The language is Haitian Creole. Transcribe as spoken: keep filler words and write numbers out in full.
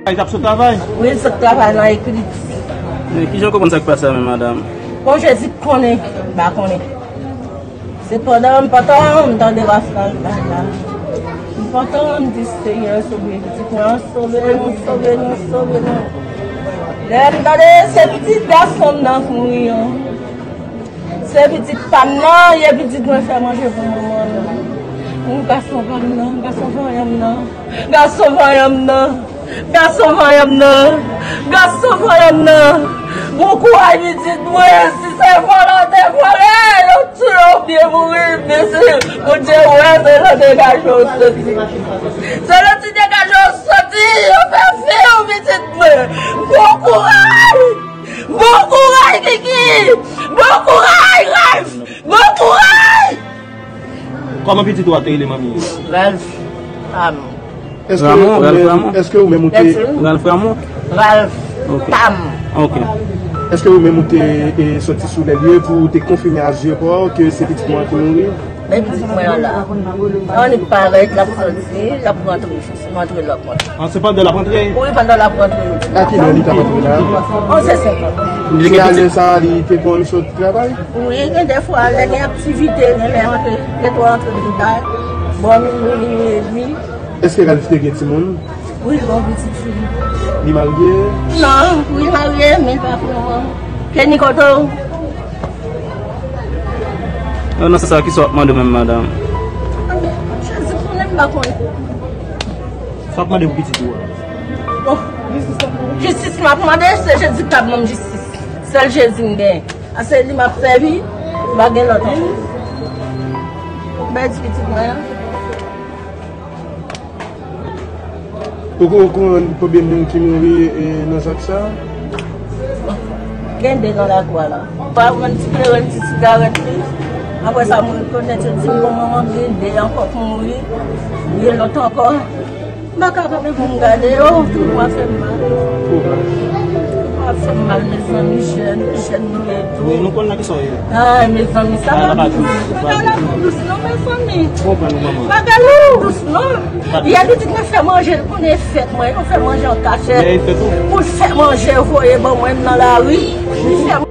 Li t ap sot travay? Wi, l sot travay nan ekriti. Men kijan w konprann sa k pase a menm, madanm? Bon, Jezi konnen, m pa konnen. Se pandan m pantan m tande Rafael pale la. M pantan m di, Senyè, sove pitit mwen an, sove nou, sove nou, sove nou. Lè m tande se pitit gason m nan k mouri an. Se pitit pa m nan, e pitit mwen fè manje pou manman l. Gason pa m nan, gason vanyan m nan. Gason vanyan m nan. Gason vanyan m nan. Gason vanyan m nan. Bon kouraj pitit mwen, si se vòlè w te vòlè, yo tiye w byen mouri, men se Bondye wè, se nan degaje w soti. Se nan ti degaje w soti, yo fè fi w pitit mwen. Bon kouraj! Bon kouraj, Kiki! Bon kouraj, Ralph! Bon kouraj! Kòman pitit ou a te rele manmi? Ralph. Am. Èske Ramon, ou Ralph menm, Ramon. Èske ou menm ou te Ralph Ramon? Ralph Ok. Pam. Ok. Èske ou menm ou te, e, soti sou lè lye pou ou te konfime a zye pa w ke se pitit mwen ki mouri? Men pitit mwen an la. Annik parèt, l ap soti, l ap rantre. Rantre l ap rantre. An, se pandan l ap rantre? Wi, pandan l ap rantre. A ki lè li t ap rantre la? Onz è senkant. Se ane sa a li te konn sot travay? Wi, gen de fwa, lè gen aktivite, gen lè rantre, gen twa rantre pi ta, bò minwi, minwi edmi. Èske Ralph te gen timoun? Wi, l gon pitit fi. Li marye? Non, wi, l marye, men l pa pran. Kenny kote w? Yo, nan sans sa, kisa w ap mande w menm, madanm? Jezi konnen, m pa konnen. Sa w ap mande pou pitit ou a? Bon, jistis m ap mande, se Jezi k ap ban m jistis. Sèl Jezi m gen. A se li m ap sèvi, m pa gen lòt ankò. Bèl ti pitit mwen an. Ou ko-, ou konnen konbyen moun ki mouri, e, nan zak sa? Gen de nan lakou a la. Pa mwen ti kleren, ti sigarèt li. Apre sa, mwen rekonèt yo di m, bon, manman, gen de ankò k mouri. Gen lòt ankò. M pa ka kanpe pou m gade yo, tout mwa fè m mal. Tout mwa fè m mal, mezanmi, jèn, jèn nou ye tou. Wi, nou konn nan kisa w ye. Ay, mezanmi, sa pa dous. Bagay la pa dous non, mezanmi. Konprann nou, manman. Bagay la pa dous non. Yè pitit mwen fè manje, l konnen fèt mwen, yo fè manje an kachèt. Pou l fè manje, voye ban mwen nan lari. Li fè